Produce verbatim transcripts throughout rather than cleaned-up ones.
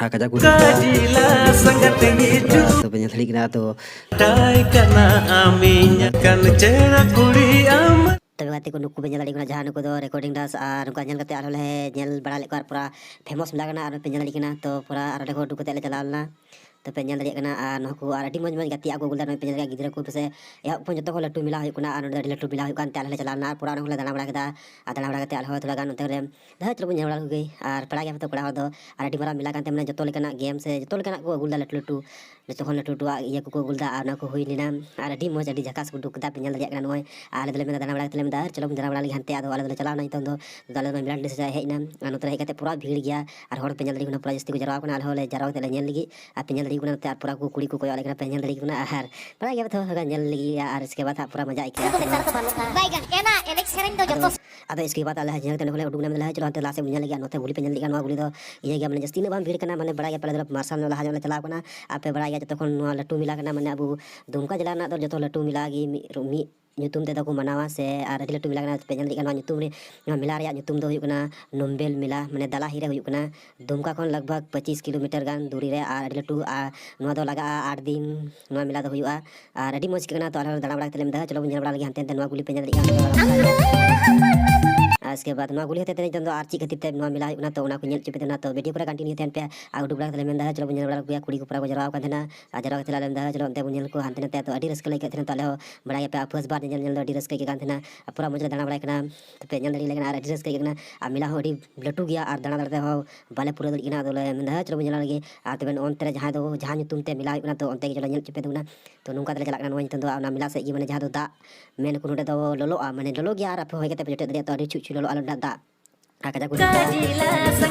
ᱟᱨ ᱠᱟᱡᱟᱠ ᱠᱚ ᱠᱟᱡᱤᱞᱟ ᱥᱟᱸᱜᱟᱛ ᱦᱤᱡᱩᱜ᱾ ᱛᱚᱵᱮ ᱧᱮᱞ ᱫᱟᱲᱮᱭᱟᱜ ᱠᱟᱱᱟ ᱛᱚ᱾ ᱛᱟᱭ ᱠᱟᱱᱟ ᱟᱢᱤᱧ ᱠᱟᱱ ᱪᱮᱦᱨᱟ ᱠᱩᱲᱤ ᱟᱢ᱾ ᱛᱚᱵᱮ ᱜᱟᱛᱮ ᱠᱚ, ᱱᱩᱠᱩ ᱵᱮᱱ ᱧᱮᱞ ᱫᱟᱲᱮᱭᱟᱜ ᱠᱟᱱᱟ, ᱡᱟᱦᱟᱸ ᱱᱩᱠᱩ ᱫᱚ recording dance, ᱟᱨ ᱱᱚᱝᱠᱟ ᱧᱮᱞ ᱠᱟᱛᱮ ᱟᱨᱦᱚᱸ ᱞᱮ ᱧᱮᱞ ᱵᱟᱲᱟ ᱞᱮᱫ ᱠᱚᱣᱟ, ᱟᱨ ᱯᱩᱨᱟ famous ᱢᱮᱞᱟ ᱠᱟᱱᱟ᱾ ᱟᱨ ᱯᱮ ᱧᱮᱞ ᱫᱟᱲᱮᱭᱟᱜ ᱠᱟᱱᱟ ᱛᱚ, ᱯᱩᱨᱟ ᱟᱨ ᱚᱸᱰᱮ ᱠᱷᱚᱱ ᱩᱰᱩᱠ ᱠᱟᱛᱮ ᱞᱮ ᱪᱟᱞᱟᱣ ᱞᱮᱱᱟ᱾ ᱛᱚ ᱯᱮ ᱧᱮᱞ ᱫᱟᱲᱮᱭᱟᱜ ᱠᱟᱱᱟ, ᱟᱨ ᱱᱩᱠᱩ ᱟᱨ ᱟᱹᱰᱤ ᱢᱚᱡᱽ ᱢᱚᱡᱽ ᱜᱟᱛᱮ ᱟᱠᱚ ᱜᱩᱞᱫᱟ, ᱱᱚᱜᱼᱚᱭ ᱯᱮ ᱧᱮᱞ ᱫᱟᱲᱮᱭᱟᱜ ᱠᱟᱱᱟ ᱜᱤᱫᱽᱨᱟᱹ ᱠᱚ, ᱯᱮᱥᱮ ᱮᱦᱚᱵ ᱠᱷᱚᱱ ᱡᱚᱛᱚ ᱠᱷᱚᱱ ᱞᱟᱹᱴᱩ ᱢᱮᱞᱟ ᱦᱩᱭᱩᱜ ᱠᱟᱱᱟ, ᱟᱨ ᱱᱚᱰᱮ ᱟᱹᱰᱤ ᱞᱟᱹᱴᱩ ᱢᱮᱞᱟ ᱦᱩᱭᱩᱜ ᱠᱟᱱᱛᱮ ᱟᱞᱮ ᱦᱚᱸᱞᱮ ᱪᱟᱞᱟᱣ ᱞᱮᱱᱟ, ᱟᱨ ᱯᱩᱨᱟ ᱚᱸᱰᱮ ᱦᱚᱸᱞᱮ ᱫᱟᱬᱟ ᱵᱟᱲᱟ ᱠᱮᱫᱟ, ᱟᱨ ᱫᱟᱬᱟ ᱵᱟᱲᱟ ᱠᱟᱛᱮ ᱟᱞᱮ ᱦᱚᱸ ᱛᱷᱚᱲᱟ ᱜᱟᱱ ᱚᱱᱛᱮ ᱨᱮ ᱫᱟᱫᱟ ᱪᱚᱞᱚ ᱵᱚᱱ ᱧᱮᱞ ᱵᱟᱲᱟ ᱞᱮᱠᱚ ᱜᱮ᱾ ᱟᱨ ᱯᱮᱲᱟ ᱜᱮᱭᱟ ᱯᱮ ᱛᱚ ᱠᱚᱲᱟ ᱦᱚᱲ ᱫᱚ, ᱟᱨ ᱟᱹᱰᱤ ᱢᱟᱨᱟᱝ ᱢᱮᱞᱟ ᱠᱟᱱ ᱛᱟᱵᱚᱱᱟ, ᱡᱚᱛᱚ ᱞᱮᱠᱟᱱᱟᱜ games ᱥᱮ ᱡᱚᱛᱚ ᱞᱮᱠᱟᱱᱟᱜ ᱠᱚ ᱟᱹᱜᱩ ᱞᱮᱫᱟ, ᱞᱟᱹᱴᱩ ᱞᱟᱹᱴᱩ ᱡᱚᱛᱚ ᱠᱷᱚᱱ ᱞᱟᱹᱴᱩ ᱞᱟᱹᱴᱩᱣᱟᱜ ᱤᱭᱟᱹ ᱠᱚᱠᱚ ᱟᱹᱜᱩ ᱞᱮᱫᱟ, ᱟᱨ ᱚᱱᱟ ᱠᱚ ᱦᱩᱭ ᱞᱮᱱᱟ᱾ ᱟᱨ ᱟᱹᱰᱤ ᱢᱚᱡᱽ, ᱟᱹᱰᱤ ᱡᱷᱟᱠᱟᱥ ᱠᱚ ᱩᱰᱩᱠ ᱠᱮᱫᱟ, ᱯᱮ ᱧᱮᱞ ᱫᱟᱲᱮᱭᱟᱜ ᱠᱟᱱᱟ᱾ ᱱᱚᱜᱼᱚᱭ ᱟᱨ ᱟᱞᱮ ᱫᱚᱞᱮ ᱢᱮᱱᱫᱟ ᱫᱟᱬᱟ ᱵᱟᱲᱟ ᱠᱟᱛᱮ ᱞᱮ ᱢᱮᱱᱫᱟ, ᱟᱨ ᱪᱚᱞᱚ ᱵᱚᱱ ᱫᱟᱬᱟ ᱵᱟᱲᱟ ᱞᱮᱜᱮ ᱦᱟᱱᱛᱮ, ᱟᱫᱚ ᱟᱞᱮ ᱫᱚᱞᱮ ᱪᱟᱞᱟᱣ ᱮᱱᱟ ᱱᱤᱛᱚᱝ ᱫᱚ᱾ ᱟᱫᱚ ᱟᱞᱮ ᱫᱚ ᱢᱮᱞᱟ ᱴᱟᱺᱰᱤ ᱥᱮᱫ ᱦᱮᱡ ᱮᱱᱟ, ᱟᱨ ᱱᱚᱛᱮ ᱨᱮ ᱦᱮᱡ ᱠᱟᱛᱮ ᱯᱩᱨᱟ ᱵᱷᱤᱲ ᱜᱮᱭᱟ, ᱟᱨ ᱦᱚᱲ ᱯᱮ ᱧᱮᱞ ᱫᱟᱲᱮᱭᱟᱜ ᱠᱟᱱᱟ, ᱯᱩᱨᱟ ᱡᱟᱹᱥᱛᱤ ᱠᱚ ᱡᱟᱨᱣᱟ ᱠᱟᱱᱟ᱾ ᱟᱞᱮ ᱦᱚᱸᱞᱮ ᱡᱟᱨᱣᱟ ᱠᱟᱛᱮ ᱞᱮ ᱧᱮᱞ ᱞᱟᱹᱜᱤᱫ, ᱟᱨ ᱯᱮ ᱧᱮᱞ ᱫᱟᱲᱮᱭᱟᱜ ᱠᱟᱱᱟ ᱱᱚᱛᱮ, ᱟᱨ ᱯᱩᱨᱟ ᱠᱚ ᱠᱩᱲᱤ ᱠᱚ ᱠᱚᱭᱚᱜ ᱟᱞᱮ ᱠᱟᱱᱟ, ᱯᱮ ᱧᱮᱞ ᱫᱟᱲᱮᱭᱟᱜ ᱠᱟᱱᱟ᱾ ᱟᱨ ᱵᱟᱲᱟᱭ ᱜᱮᱭᱟ ᱯᱮ ᱛᱚ, ᱦᱚᱲ ᱧᱮᱞ ᱞᱟᱹᱜᱤᱫ, ᱟᱨ ᱤᱥᱠᱮ ᱵᱟᱫ ᱦᱟᱸᱜ ᱯᱩᱨᱟ ᱢᱟᱡᱟ ᱟᱹᱭᱠᱟᱹᱜᱼᱟ᱾ ᱵᱟᱭᱜᱟᱱ ᱮᱱᱟ ᱮᱱᱮᱡ ᱥᱮᱨᱮᱧ ᱫᱚ ᱡᱚᱛᱚ᱾ ᱟᱫᱚ ᱤᱥᱠᱮ ᱵᱟᱫ ᱟᱞᱮ ᱦᱚᱸ ᱧᱮᱞ ᱠᱟᱛᱮ ᱱᱚᱸᱰᱮ ᱠᱷᱚᱱ ᱞᱮ ᱩᱰᱩᱠ ᱮᱱᱟ, ᱢᱮᱱᱫᱟ ᱞᱮ ᱪᱚᱞᱚ ᱦᱟᱱᱛᱮ ᱞᱟᱦᱟ ᱥᱮᱫ ᱵᱚᱱ ᱧᱮᱞ ᱞᱮᱜᱮ, ᱟᱨ ᱱᱚᱛᱮ ᱜᱩᱞᱤ ᱯᱮ ᱧᱮᱞ ᱞᱮᱜᱮ, ᱱᱚᱣᱟ ᱜᱩᱞᱤ ᱫᱚ ᱤᱭᱟᱹ ᱜᱮᱭᱟ, ᱢᱟᱱᱮ ᱡᱟᱹᱥᱛᱤ ᱩᱱᱟᱹᱜ ᱵᱟᱝ ᱵᱷᱤᱲ ᱠᱟᱱᱟ, ᱢᱟᱱᱮ ᱵᱟᱲᱟᱭ ᱜᱮᱭᱟ ᱯᱮ, ᱟᱞᱮ ᱫᱚ ᱢᱟᱨᱥᱟᱞ ᱧᱚᱜ ᱞᱟᱦᱟ ᱧᱚᱜ ᱞᱮ ᱪᱟᱞᱟᱣ ᱠᱟᱱᱟ᱾ ᱟᱯᱮ ᱵᱟᱲᱟᱭ ᱜᱮᱭᱟ ᱡᱚᱛᱚ ᱠᱷᱚᱱ ᱱᱚᱣᱟ ᱞᱟᱹᱴᱩ ᱢᱮᱞᱟ ᱠᱟᱱᱟ, ᱢᱟᱱᱮ ᱟᱵᱚ ᱫᱩᱢᱠᱟ ᱡᱮᱞᱟ ᱨᱮᱱᱟᱜ ᱫᱚ ᱡᱚᱛᱚ ᱞᱟᱹᱴᱩ ᱢᱮᱞᱟ ᱜᱮ ᱢᱤᱫ, ᱢᱤᱫ ᱧᱩᱛᱩᱢ ᱛᱮᱫᱚ ᱠᱚ ᱢᱟᱱᱟᱣᱟ ᱥᱮ, ᱟᱨ ᱟᱹᱰᱤ ᱞᱟᱹᱴᱩ ᱢᱮᱞᱟ ᱠᱟᱱᱟ᱾ ᱯᱮ ᱧᱮᱞ ᱫᱟᱲᱮᱭᱟᱜ ᱠᱟᱱᱟ ᱱᱚᱣᱟ ᱧᱩᱛᱩᱢ ᱨᱮ, ᱱᱚᱣᱟ ᱢᱮᱞᱟ ᱨᱮᱭᱟᱜ ᱧᱩᱛᱩᱢ ᱫᱚ ᱦᱩᱭᱩᱜ ᱠᱟᱱᱟ ᱱᱚᱢᱵᱮᱞ ᱢᱮᱞᱟ, ᱢᱟᱱᱮ ᱫᱟᱞᱟᱦᱤ ᱨᱮ ᱦᱩᱭᱩᱜ ᱠᱟᱱᱟ᱾ ᱫᱩᱢᱠᱟ ᱠᱷᱚᱱ ᱞᱟᱜᱽ ᱵᱷᱟᱜᱽ ᱯᱚᱸᱪᱤᱥ ᱠᱤᱞᱳᱢᱤᱴᱟᱨ ᱜᱟᱱ ᱫᱩᱨᱤ ᱨᱮ, ᱟᱨ ᱟᱹᱰᱤ ᱞᱟᱹᱴᱩ, ᱟᱨ ᱱᱚᱣᱟ ᱫᱚ ᱞᱟᱜᱟᱜᱼᱟ ᱟᱴ ᱫᱤᱱ, ᱱᱚᱣᱟ ᱢᱮᱞᱟ ᱫᱚ ᱦᱩᱭᱩᱜᱼᱟ᱾ ᱟᱨ ᱟᱹᱰᱤ ᱢᱚᱡᱽ ᱟᱹᱭᱠᱟᱹᱜ ᱠᱟᱱᱟ᱾ ᱛᱚ ᱟᱞᱮ ᱦᱚᱸ ᱫᱟᱬᱟ ᱵᱟᱲᱟ ᱠᱟᱛᱮ ᱞᱮ ᱢᱮᱱᱫᱟ, ᱪᱚᱞᱚ ᱵᱚᱱ ᱧᱮᱞ ᱵᱟᱲᱟ ᱞᱮᱜᱮ ᱦᱟᱱᱛᱮ ᱱᱟᱛᱮ ᱱᱚᱣᱟ ᱜᱩᱞᱤ ᱯᱮ ᱧᱮᱞ ᱫᱟᱲᱮᱭᱟᱜ ᱠᱟᱱᱟ᱾ ᱟᱨ ᱤᱥᱠᱮ ᱵᱟᱫ ᱱᱚᱣᱟ ᱜᱩᱞᱤ ᱦᱚᱛᱮ ᱛᱮ ᱱᱤᱛᱚᱝ ᱫᱚ ᱟᱨ ᱪᱮᱫ ᱠᱷᱟᱹᱛᱤᱨ ᱛᱮ ᱱᱚᱣᱟ ᱢᱮᱞᱟ ᱦᱩᱭᱩᱜ ᱠᱟᱱᱟ, ᱛᱚ ᱚᱱᱟ ᱠᱚ ᱧᱮᱞ ᱦᱚᱪᱚ ᱯᱮ ᱛᱟᱦᱮᱱᱟ᱾ ᱛᱚ video ᱯᱩᱨᱟᱹ continue ᱛᱟᱦᱮᱱ ᱯᱮ, ᱟᱨ ᱩᱰᱩᱠ ᱵᱟᱲᱟ ᱠᱟᱛᱮ ᱞᱮ ᱢᱮᱱᱫᱟ, ᱪᱚᱞᱚ ᱵᱚᱱ ᱧᱮᱞ ᱵᱟᱲᱟ ᱠᱚᱜᱮᱭᱟ, ᱠᱩᱲᱤ ᱠᱚ ᱯᱩᱨᱟ ᱠᱚ ᱡᱟᱨᱣᱟ ᱟᱠᱟᱱ ᱛᱟᱦᱮᱱᱟ᱾ ᱟᱨ ᱡᱟᱨᱣᱟ ᱠᱟᱛᱮ ᱞᱮ ᱢᱮᱱᱫᱟ, ᱪᱚᱞᱚ ᱚᱱᱛᱮ ᱵᱚᱱ ᱧᱮᱞ ᱠᱚᱣᱟ ᱦᱟᱱᱛᱮ ᱱᱟᱛᱮ᱾ ᱛᱚ ᱟᱹᱰᱤ ᱨᱟᱹᱥᱠᱟᱹ ᱞᱮ ᱟᱹᱭᱠᱟᱹᱣᱮᱫ ᱛᱟᱦᱮᱱᱟ᱾ ᱛᱚ ᱟᱞᱮ ᱦᱚᱸ ᱵᱟᱲᱟᱭ ᱜᱮᱭᱟ ᱯᱮ, first ᱵᱟᱨ ᱧᱮᱧᱮᱞ ᱧᱮᱞ ᱫᱚ ᱟᱹᱰᱤ ᱨᱟᱹᱥᱠᱟᱹ ᱟᱹᱭᱠᱟᱹᱜ ᱠᱟᱱ ᱛᱟᱦᱮᱱᱟ᱾ ᱟᱨ ᱯᱩᱨᱟ ᱢᱚᱡᱽ ᱞᱮ ᱫᱟᱬᱟ ᱵᱟᱲᱟᱭ ᱠᱟᱱᱟ᱾ ᱛᱚ ᱯᱮ ᱧᱮᱞ ᱫᱟᱲᱮᱭᱟᱜ ᱠᱟᱱᱟ, ᱟᱨ ᱟᱹᱰᱤ ᱨᱟᱹᱥᱠᱟᱹ ᱟᱹᱭᱠᱟᱹᱜ ᱠᱟᱱᱟ᱾ ᱟᱨ ᱢᱮᱞᱟ ᱦᱚᱸ ᱟᱹᱰᱤ ᱞᱟᱹᱴᱩ ᱜᱮᱭᱟ, ᱟᱨ ᱫᱟᱬᱟ ᱫᱟᱬᱟ ᱛᱮᱦᱚᱸ ᱵᱟᱞᱮ ᱯᱩᱨᱟᱹᱣ ᱫᱟᱲᱮᱭᱟᱜ ᱠᱟᱱᱟ᱾ ᱟᱫᱚ ᱞᱮ ᱢᱮᱱᱫᱟ, ᱦᱮᱸ, ᱪᱚᱞᱚ ᱵᱚᱱ ᱧᱮᱞ ᱞᱮᱜᱮ᱾ ᱟᱨ ᱛᱚᱵᱮ ᱱᱚᱜᱼᱚ ᱱᱚᱛᱮ ᱨᱮ ᱡᱟᱦᱟᱸ ᱫᱚ, ᱡᱟᱦᱟᱸ ᱧᱩᱛᱩᱢ ᱛᱮ ᱢᱮᱞᱟ ᱦᱩᱭᱩᱜ ᱠᱟᱱᱟ, ᱛᱚ ᱚᱱᱛᱮ ᱜᱮ ᱪᱚᱞᱚ ᱧᱮᱞ ᱦᱚᱪᱚ ᱯᱮ ᱛᱟᱵᱚᱱᱟ᱾ ᱛᱚ ᱱᱚᱝᱠᱟ ᱛᱮᱞᱮ ᱪᱟᱞᱟᱜ ᱠᱟᱱᱟ ᱱᱚᱜᱼᱚᱭ ᱱᱤᱛᱚᱝ ᱫᱚ ᱚᱱᱟ ᱢᱮᱞᱟ ᱥᱮᱫ ᱜᱮ, ᱢᱟᱱᱮ ᱡᱟᱦᱟᱸ ᱫᱚ ᱫᱟᱜ ᱢᱮᱱ ᱟᱠᱚ ᱱᱚᱰᱮ ᱫᱚ ᱞᱚᱞᱚᱜᱼᱟ, ᱢᱟᱱᱮ ᱞᱚᱞᱚ ᱜᱮᱭᱟ, ᱟᱨ ᱟᱯᱮ ᱦᱚᱸ ᱦᱮᱡ ᱠᱟᱛᱮ ᱯᱮ ᱡᱚᱴᱮᱫ ᱫᱟᱲᱮᱭᱟᱜᱼᱟ᱾ ᱛᱚ ᱟᱹᱰᱤ ᱪᱷᱩᱡ ᱪᱷᱩᱡ ᱞᱚᱞᱚᱜᱼᱟ ᱱᱚᱰᱮ ᱫᱟᱜ᱾ ᱟᱨ ᱠᱟᱡᱟᱠ ᱠᱚ ᱛᱚᱵᱮ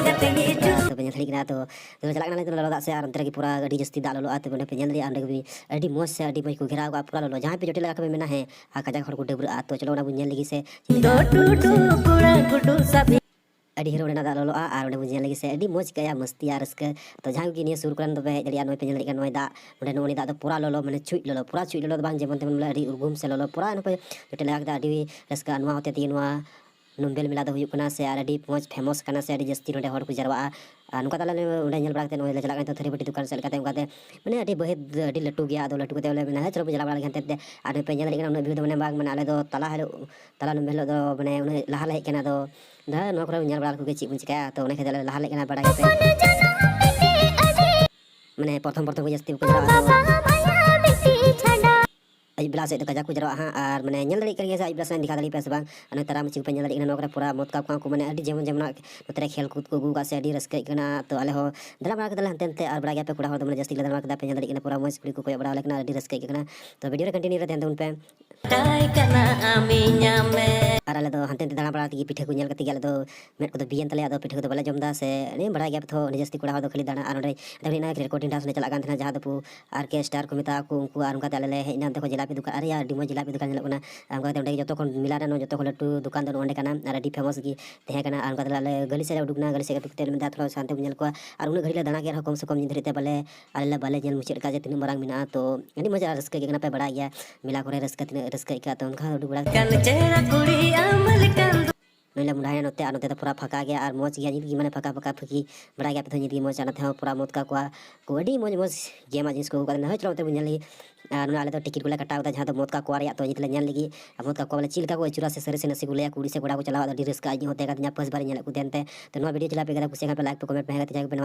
ᱧᱮᱞ ᱫᱟᱲᱮᱭᱟᱜ ᱠᱟᱱᱟ, ᱛᱚ ᱛᱚᱵᱮ ᱪᱟᱞᱟᱜ ᱠᱟᱱᱟ ᱱᱤᱛᱚᱜ ᱞᱚᱞᱚ ᱫᱟᱜ ᱥᱮᱫ, ᱟᱨ ᱚᱱᱛᱮ ᱨᱮᱜᱮ ᱯᱩᱨᱟ ᱟᱹᱰᱤ ᱡᱟᱹᱥᱛᱤ ᱫᱟᱜ ᱞᱚᱞᱚᱜᱼᱟ᱾ ᱛᱚᱵᱮ ᱚᱸᱰᱮ ᱯᱮ ᱧᱮᱞ ᱫᱟᱲᱮᱭᱟᱜᱼᱟ, ᱚᱸᱰᱮ ᱜᱮ ᱟᱹᱰᱤ ᱢᱚᱡᱽ ᱥᱮ ᱟᱹᱰᱤ ᱢᱚᱡᱽ ᱠᱚ ᱜᱷᱮᱨᱟᱣ ᱠᱟᱜᱼᱟ ᱯᱩᱨᱟ ᱞᱚᱞᱚ, ᱡᱟᱦᱟᱸᱭ ᱯᱮ ᱡᱚᱴᱮᱫ ᱞᱟᱜᱟ ᱠᱷᱟᱱ ᱯᱮ ᱢᱮᱱᱟ ᱦᱮᱸ᱾ ᱟᱨ ᱠᱟᱡᱟᱠ ᱦᱚᱲ ᱠᱚ ᱰᱟᱹᱵᱽᱨᱟᱹᱜᱼᱟ᱾ ᱛᱚ ᱪᱚᱞᱚ ᱚᱱᱟ ᱵᱚᱱ ᱧᱮᱞ ᱞᱮᱜᱮ ᱥᱮ ᱪᱮᱫ ᱞᱮᱠᱟ᱾ ᱟᱹᱰᱤ ᱦᱤᱨᱳ ᱚᱸᱰᱮᱱᱟᱜ ᱫᱟᱜ ᱞᱚᱞᱚᱜᱼᱟ, ᱟᱨ ᱚᱸᱰᱮ ᱵᱚᱱ ᱧᱮᱞ ᱞᱮᱜᱮ ᱥᱮ ᱟᱹᱰᱤ ᱢᱚᱡᱽ ᱟᱹᱭᱠᱟᱹᱜᱼᱟ, ᱢᱚᱥᱛᱤ ᱟᱨ ᱨᱟᱹᱥᱠᱟᱹ᱾ ᱛᱚ ᱡᱟᱦᱟᱸᱭ ᱜᱮ ᱱᱤᱭᱟᱹ ᱥᱩᱨ ᱠᱚᱨᱮᱱ ᱫᱚᱯᱮ ᱦᱮᱡ ᱫᱟᱲᱮᱭᱟᱜᱼᱟ, ᱱᱚᱜᱼᱚᱭ ᱯᱮ ᱧᱮᱞ ᱫᱟᱲᱮᱭᱟᱜ ᱠᱟᱱᱟ, ᱱᱚᱜᱼᱚᱭ ᱫᱟᱜ ᱱᱚᱰᱮ ᱱᱚᱜᱼᱚᱭ ᱫᱟᱜ ᱫᱚ ᱯᱩᱨᱟ ᱞᱚᱞᱚ, ᱢᱟᱱᱮ ᱪᱷᱩᱡ ᱞᱚᱞᱚ, ᱯᱩᱨᱟ ᱪᱷᱩᱡ ᱞᱚᱞᱚ ᱫᱚ ᱵᱟᱝ, ᱡᱮᱢᱚᱱ ᱛᱮᱢᱚᱱ ᱵᱚᱞᱮ ᱟᱹᱰᱤ ᱩᱨᱜᱩᱢ ᱥᱮ ᱞᱚᱞᱚ, ᱯᱩᱨᱟ ᱱᱚᱜᱼᱚᱭ ᱡᱚᱴᱮᱫ ᱞᱟᱜᱟ ᱠᱮᱫᱟ, ᱟᱹᱰᱤ ᱨᱟᱹᱥᱠᱟᱹ᱾ ᱱᱚᱣᱟ ᱦᱚᱛᱮ ᱛᱮᱜᱮ ᱱᱚᱣᱟ ᱞᱩᱢᱵᱮᱞ ᱢᱮᱞᱟ ᱫᱚ ᱦᱩᱭᱩᱜ ᱠᱟᱱᱟ ᱥᱮ ᱟᱨ ᱟᱹᱰᱤ ᱢᱚᱡᱽ ᱯᱷᱮᱢᱟᱥ ᱠᱟᱱᱟ ᱥᱮ ᱟᱹᱰᱤ ᱡᱟᱹᱥᱛᱤ ᱱᱚᱰᱮ ᱦᱚᱲ ᱠᱚ ᱡᱟᱨᱣᱟᱜᱼᱟ᱾ ᱟᱨ ᱱᱚᱝᱠᱟ ᱛᱟᱦᱞᱮ ᱚᱸᱰᱮ ᱧᱮᱞ ᱵᱟᱲᱟ ᱠᱟᱛᱮ ᱱᱚᱜᱼᱚᱭ ᱞᱮ ᱪᱟᱞᱟᱜ ᱠᱟᱱᱟ ᱛᱷᱟᱹᱨᱤ ᱵᱟᱹᱴᱤ ᱫᱚᱠᱟᱱ ᱥᱮᱫ ᱞᱮᱠᱟᱛᱮ, ᱚᱱᱠᱟᱛᱮ ᱢᱟᱱᱮ ᱟᱹᱰᱤ ᱵᱟᱹᱦᱤ ᱟᱹᱰᱤ ᱞᱟᱹᱴᱩ ᱜᱮᱭᱟ᱾ ᱟᱫᱚ ᱞᱟᱹᱴᱩ ᱠᱟᱛᱮ ᱵᱚᱞᱮ ᱢᱮᱱᱟ ᱦᱮᱸ ᱪᱚᱞᱚ ᱵᱚᱱ ᱪᱟᱞᱟᱣ ᱵᱟᱲᱟ ᱞᱮᱱᱠᱷᱟᱱ ᱛᱮ᱾ ᱟᱨ ᱱᱚᱜᱼᱚᱭ ᱯᱮ ᱧᱮᱞ ᱫᱟᱲᱮᱭᱟᱜ ᱠᱟᱱᱟ ᱩᱱᱟᱹᱜ ᱵᱷᱤᱲ ᱫᱚ ᱢᱟᱱᱮ ᱵᱟᱝ ᱢᱟᱱᱮ ᱟᱞᱮ ᱫᱚ ᱛᱟᱞᱟ ᱦᱤᱞᱳᱜ ᱛᱟᱞᱟ ᱞᱩᱢᱵᱮ ᱦᱤᱞᱳᱜ ᱫᱚ ᱢᱟᱱᱮ ᱩᱱᱟᱹᱜ ᱞᱟᱦᱟ ᱞᱮ ᱦᱮᱡ ᱠᱟᱱᱟ᱾ ᱟᱫᱚ ᱫᱷᱟᱹᱨ ᱱᱚᱣᱟ ᱠᱚᱨᱮ ᱧᱮᱞ ᱵᱟᱲᱟ ᱞᱮᱠᱚ ᱜᱮ ᱪᱮᱫ ᱵᱚᱱ ᱪᱤᱠᱟᱹᱭᱟ᱾ ᱛᱚ ᱚᱱᱟ ᱠᱷᱟᱹᱛᱤᱨ ᱟᱞᱮ ᱞᱟᱦᱟ ᱞᱮ ᱦᱮᱡ ᱠᱟᱱᱟ ᱵᱟᱲᱟᱭ ᱜᱮᱯᱮ᱾ ᱢᱟᱱᱮ ᱯᱨᱚᱛᱷᱚᱢ ᱯᱨᱚᱛᱷᱚᱢ ᱜᱮ ᱡᱟᱹᱥᱛᱤ ᱵᱟᱠᱚ ᱪᱟᱞᱟᱜᱼᱟ᱾ ᱟᱹᱭᱩᱵ ᱵᱮᱞᱟ ᱥᱮᱫ ᱫᱚ ᱠᱟᱡᱟᱠ ᱠᱚ ᱡᱟᱨᱣᱟᱜᱼᱟ ᱦᱟᱸᱜ᱾ ᱟᱨ ᱢᱟᱱᱮ ᱧᱮᱞ ᱫᱟᱲᱮᱭᱟᱜ ᱠᱟᱱ ᱜᱮᱭᱟ ᱥᱮ ᱟᱹᱭᱩᱵ ᱵᱮᱞᱟ ᱥᱮᱫ ᱫᱮᱠᱷᱟᱣ ᱫᱟᱲᱮᱭᱟᱜ ᱯᱮ ᱥᱮ ᱵᱟᱝ? ᱟᱨ ᱱᱚᱜᱼᱚᱭ ᱛᱟᱨᱟ ᱢᱟᱹᱪᱷᱤ ᱠᱚᱯᱮ ᱧᱮᱞ ᱫᱟᱲᱮᱭᱟᱜ ᱠᱟᱱᱟ, ᱱᱚᱣᱟ ᱠᱚᱨᱮ ᱯᱩᱨᱟ ᱢᱚᱛ ᱠᱟᱜ ᱠᱚᱣᱟ ᱠᱚ, ᱢᱟᱱᱮ ᱟᱹᱰᱤ ᱡᱮᱢᱚᱱ ᱡᱮᱢᱚᱱᱟᱜ ᱱᱚᱛᱮ ᱨᱮ ᱠᱷᱮᱞ ᱠᱚ ᱠᱚ ᱟᱹᱜᱩ ᱠᱟᱜ ᱥᱮ ᱟᱹᱰᱤ ᱨᱟᱹᱥᱠᱟᱹ ᱟᱹᱭᱠᱟᱹᱜ ᱠᱟᱱᱟ᱾ ᱛᱚ ᱟᱞᱮ ᱦᱚᱸ ᱫᱟᱬᱟ ᱵᱟᱲᱟ ᱠᱮᱫᱟᱞᱮ ᱦᱟᱱᱛᱮ ᱱᱟᱛᱮ ᱟᱨ ᱵᱟᱲᱟᱭ ᱜᱮᱭᱟ ᱯᱮ ᱠᱚᱲᱟ ᱦᱚᱲ ᱫᱚ ᱢᱟᱱᱮ ᱡᱟᱹᱥᱛᱤ ᱜᱮᱞᱮ ᱫᱟᱬᱟ ᱵᱟᱲᱟ ᱠᱮᱫᱟ᱾ ᱯᱮ ᱧᱮᱞ ᱫᱟᱲᱮᱭᱟᱜ ᱠᱟᱱᱟ ᱯᱩᱨᱟ ᱢᱚᱡᱽ ᱠᱩᱲᱤ ᱠᱚ ᱠᱚᱭᱚᱜ ᱵᱟᱲᱟ ᱟᱞᱮ ᱠᱟᱱᱟ, ᱟᱹᱰᱤ ᱨᱟᱹᱥᱠᱟᱹ ᱟᱹᱭᱠᱟᱹᱜ ᱠᱟᱱᱟ᱾ ᱛᱚ ᱵᱷᱤᱰᱤᱭᱳ ᱨᱮ ᱠᱚᱱᱴᱤᱱᱤᱭᱩ ᱨᱮ ᱛᱟᱦᱮᱱ ᱛᱟᱵᱚᱱ ᱯᱮ᱾ ᱟᱨ ᱟᱞᱮ ᱫᱚ ᱦᱟᱱᱛᱮ ᱱᱟᱛᱮ ᱫᱟᱬᱟ ᱵᱟᱲᱟ ᱛᱮᱜᱮ ᱯᱤᱴᱷᱟᱹ ᱠᱚ ᱧᱮᱞ ᱠᱟᱛᱮ ᱜᱮ ᱟᱞᱮ ᱫᱚ ᱢᱮᱫ ᱠᱚᱫᱚ ᱵᱤᱭᱮᱱ ᱛᱟᱞᱮᱭᱟ, ᱟᱫᱚ ᱯᱤᱴᱷᱟᱹ ᱠᱚᱫᱚ ᱵᱟᱞᱮ ᱡᱚᱢ ᱮᱫᱟ᱾ ᱥᱮ ᱱᱤᱭᱟᱹ ᱵᱟᱲᱟᱭ ᱜᱮᱭᱟ ᱯᱮ ᱛᱚ, ᱟᱹᱰᱤ ᱡᱟᱹᱥᱛᱤ ᱠᱚᱲᱟ ᱦᱚᱲ ᱫᱚ ᱠᱷᱟᱹᱞᱤ ᱫᱟᱬᱟ᱾ ᱟᱨ ᱚᱸᱰᱮ ᱚᱸᱰᱮ ᱦᱩᱭᱱᱟ ᱨᱮᱠᱚᱨᱰᱤᱝ ᱰᱟᱱᱥ ᱞᱮ ᱪᱟᱞᱟᱜ ᱠᱟᱱ ᱛᱟᱦᱮᱱᱟ, ᱡᱟᱦᱟᱸ ᱫᱚ ᱯᱩ ᱟᱨᱠᱮᱥᱴᱟᱨ ᱠᱚ ᱢᱮᱛᱟᱜᱼᱟ ᱠᱚ ᱩᱱᱠᱩ᱾ ᱟᱨ ᱚᱱᱠᱟᱛᱮ ᱟᱞᱮ ᱞᱮ ᱦᱮᱡ ᱮᱱᱟ ᱚᱱᱛᱮ ᱠᱷᱚᱱ ᱡᱤᱞᱟᱯᱤ ᱫᱚᱠᱟᱱ, ᱟᱨᱮ ᱭᱟ, ᱟᱹᱰᱤ ᱢᱚᱡᱽ ᱡᱤᱞᱟᱯᱤ ᱫᱚᱠᱟᱱ ᱧᱮᱞᱚᱜ ᱠᱟᱱᱟ᱾ ᱟᱨ ᱚᱱᱠᱟᱛᱮ ᱚᱸᱰᱮ ᱡᱚᱛᱚ ᱠᱷᱚᱱ ᱢᱮᱞᱟ ᱨᱮ ᱡᱚᱛᱚ ᱠᱷᱚᱱ ᱞᱟᱹᱴᱩ ᱫᱚᱠᱟᱱ ᱫᱚ ᱱᱚᱸᱰᱮ ᱠᱟᱱᱟ ᱟᱨ ᱟᱹᱰᱤ ᱯᱷᱮᱢᱟᱥ ᱜᱮ ᱛᱟᱦᱮᱸ ᱠᱟᱱᱟ᱾ ᱟᱨ ᱚᱱᱠᱟ ᱛᱮ ᱟᱞᱮ ᱜᱟᱹᱞᱤ ᱥᱮᱫ ᱞᱮ ᱩᱰᱩᱠ ᱮᱱᱟ, ᱜᱟᱹᱞᱤ ᱥᱮᱫ ᱠᱟᱛᱮ ᱞᱮ ᱢᱮᱱᱫᱟ ᱛᱷᱚᱲᱟ ᱥᱟᱱᱛᱮ ᱵᱚᱱ ᱧᱮᱞ ᱠᱚᱣᱟ᱾ ᱟᱨ ᱩᱱᱟᱹᱜ ᱜᱷᱟᱹᱲᱤᱡ ᱞᱮ ᱫᱟᱬᱟ ᱠᱮᱫ ᱨᱮᱦᱚᱸ ᱠᱚᱢ ᱥᱮ ᱠᱚᱢ ᱧᱤᱫᱟᱹ ᱫᱷᱟᱹᱨᱤᱡ ᱛᱮ ᱵᱟᱞᱮ ᱟᱞᱮ ᱞᱮ ᱵᱟᱞᱮ ᱧᱮᱞ ᱢᱩᱪᱟᱹᱫ ᱠᱟᱜᱼᱟ ᱡᱮ ᱛᱤᱱᱟᱹᱜ ᱢᱟᱨᱟᱝ ᱢᱮᱱᱟᱜᱼᱟ᱾ ᱛᱚ ᱟᱹᱰᱤ ᱢᱚᱡᱽ ᱟᱨ ᱨᱟᱹᱥᱠᱟᱹ ᱜᱮ ᱠᱟᱱᱟ, ᱯᱮ ᱵᱟᱲᱟᱭ ᱜᱮᱭᱟ ᱢᱮᱞᱟ ᱠᱚᱨᱮ ᱨᱟᱹᱥᱠᱟᱹ ᱛᱤᱱᱟᱹᱜ ᱨᱟᱹᱥᱠᱟᱹ ᱟᱹᱭᱠᱟᱹᱜᱼᱟ᱾ ᱛᱚ ᱚᱱᱠᱟ ᱩᱰᱩᱠ ᱵᱟᱲᱟ ᱠᱟᱛᱮ ᱱᱚᱰᱮ ᱞᱮ ᱢᱚᱦᱰᱟᱭᱟ ᱱᱚᱛᱮ, ᱟᱨ ᱱᱚᱛᱮ ᱫᱚ ᱯᱩᱨᱟ ᱯᱷᱟᱸᱠᱟ ᱜᱮᱭᱟ ᱟᱨ ᱢᱚᱡᱽ ᱜᱮᱭᱟ, ᱧᱤᱛ ᱜᱮ ᱢᱟᱱᱮ ᱯᱷᱟᱸᱠᱟ ᱯᱷᱟᱸᱠᱟ ᱯᱷᱟᱸᱠᱤ ᱵᱟᱲᱟᱭ ᱜᱮᱭᱟ ᱯᱮ ᱛᱚ, ᱧᱤᱛ ᱜᱮ ᱢᱚᱡᱽ᱾ ᱟᱨ ᱱᱚᱛᱮ ᱦᱚᱸ ᱯᱩᱨᱟ ᱢᱚᱛ ᱠᱟ ᱠᱚᱣᱟ ᱠᱚ, ᱟᱹᱰᱤ ᱢᱚᱡᱽ ᱢᱚᱡᱽ ᱜᱮᱢᱟᱜ ᱡᱤᱱᱤᱥ ᱠᱚ ᱟᱹᱜᱩ ᱠᱟᱫᱟ᱾ ᱦᱳᱭ ᱪᱚᱞᱚ ᱚᱱᱛᱮ ᱵᱚᱱ ᱧᱮᱞ ᱞᱮᱜᱮ᱾ ᱟᱨ ᱱᱚᱰᱮ ᱟᱞᱮ ᱫᱚ ᱴᱤᱠᱤᱴ ᱠᱚᱞᱮ ᱠᱟᱴᱟᱣ ᱠᱟᱫᱟ ᱡᱟᱦᱟᱸ ᱫᱚ ᱢᱚᱛ ᱠᱟ ᱠᱚᱣᱟ ᱨᱮᱭᱟᱜ᱾ ᱛᱚ ᱧᱤᱛ ᱞᱮ ᱧᱮᱞ ᱞᱮᱜᱮ ᱟᱨ ᱢᱚᱛ ᱠᱟ ᱠᱚᱣᱟ ᱵᱚᱞᱮ ᱪᱮᱫ ᱞᱮᱠᱟ ᱠᱚ ᱟᱹᱪᱩᱨᱟ ᱥᱮ ᱥᱟᱹᱨᱤ ᱥᱮ ᱱᱟᱥᱮ ᱠᱚ ᱞᱟᱹᱭᱟ, ᱠᱩᱲᱤ ᱥᱮ ᱠᱚᱲᱟ ᱠᱚ ᱪᱟᱞᱟᱣᱟ᱾ ᱟᱹᱰᱤ ᱨᱟᱹᱥᱠᱟᱹ ᱟᱹᱭᱠᱟᱹᱜ ᱛᱟᱦᱮᱸ ᱠᱟᱱ ᱛᱤᱧᱟ ᱯᱷᱟᱥᱴ ᱵᱟᱨ ᱧᱮᱞᱮᱫ ᱠᱚ ᱛᱟᱦᱮᱱ ᱛᱮ᱾ ᱛᱚ ᱱᱚᱣᱟ ᱵᱷᱤᱰᱤᱭᱳ ᱪᱮᱫ ᱞᱮᱠᱟ ᱯᱮ ᱟᱹᱭᱠᱟᱹᱣ ᱫᱟ, ᱠᱩᱥᱤᱭᱟᱜ ᱠᱷᱟᱱ ᱯᱮ ᱞᱟᱭᱤᱠ ᱯᱮ, ᱠᱚᱢᱮᱱᱴ ᱯᱮ, ᱦᱮᱸ ᱜᱟᱛᱮ ᱡᱟᱦᱟᱸᱭ ᱠᱚᱯᱮ ᱱᱟᱣᱟ